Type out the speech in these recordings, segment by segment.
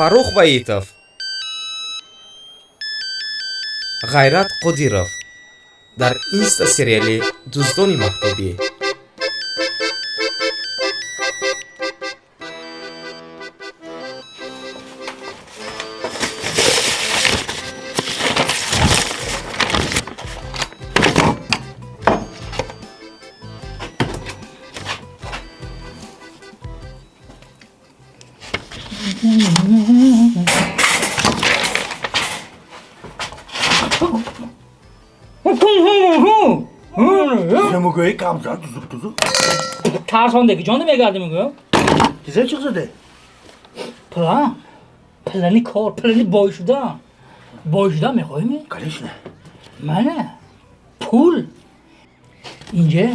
Фаррух Ваитов, Ғайрат Қодиров дар инста сериали «Дуздони маҳтобӣ». Мегӯӣ камзан тузук тузук. Тарсондаги ҷонда мегарди мегӯям. Тизе чӣ зада? План. Плани кор, плани бой шудан. Бой шудан мехоҳӣ? Конечно. Мана пул. Инҷа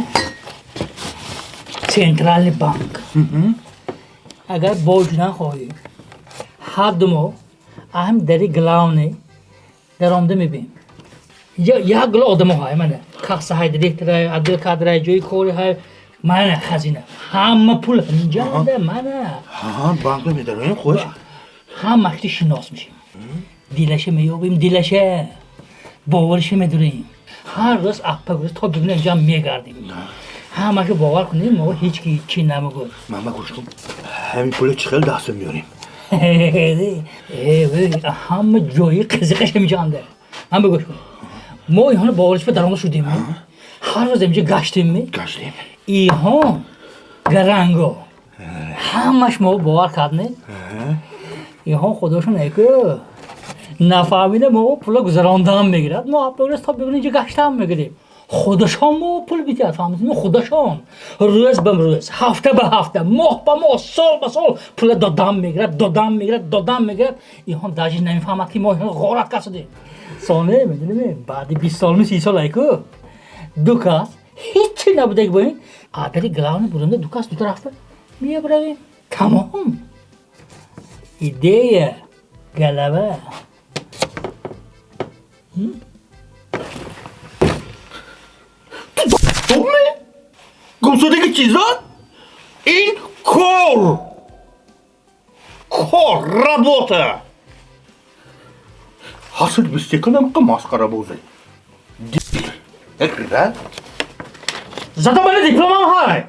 Центральный банк. Агар бой шудан хоҳӣ, ҳар ду моҳ аҳам дари главный даромада мебинем. Инҷа як гула одамо ҳай, мана касса ҳай, директор ҳай, отдел кадр ҳай, ҷои кори ҳай, мана хазина. Ҳама пул ҳаминҷа, мана. Ҳа, банк медароем, хуш. Ҳамашти шинос мешем. Дилаша меёбем, дилаша. Бовариша медурем. Ҳар рӯз аппа гӯз то бибинем инҷа мегардем. Ҳамаша бовар кунем, мо ҳеҷ ки чӣ намегӯяд. Ман гӯш кун. Ҳамин пула чӣ хел даст меорем? Ҳама ҷои қизиқаш ҳаминҷа. Ман бигӯш кун. Мо инҳоро бовариш ба даромад шудем. Ҳар рӯз инҷа гаштем. Гаштем. Инҳо гаранго. Ҳамаш мо бовар кардем. Инҳо худошон эку нафаҳмида мо пула гузарондан мегирад. Мо аппа то бибинем инҷа гаштам мегирем. Худашон мо пул битиҳад, фаҳмидем? Худашон рӯз ба рӯз, ҳафта ба ҳафта, моҳ ба моҳ, сол ба сол пула додам мегирад, додам мегирад, додам мегирад. Инҳо даже намефаҳмад ки мо инҳоро ғорат кардем. Соне, медонем, баъди 20 солми 30 сол айку ду кас ҳечи набудаги бо ин адари главный бурунда ду кас ду тарафа мебравем. Тамом. Идея голова. Гумшудаги чизон? Ин кор. Кор, работа. Ҳасил бистекунам қа масхарабозӣ. Зато мани дипломам ҳай.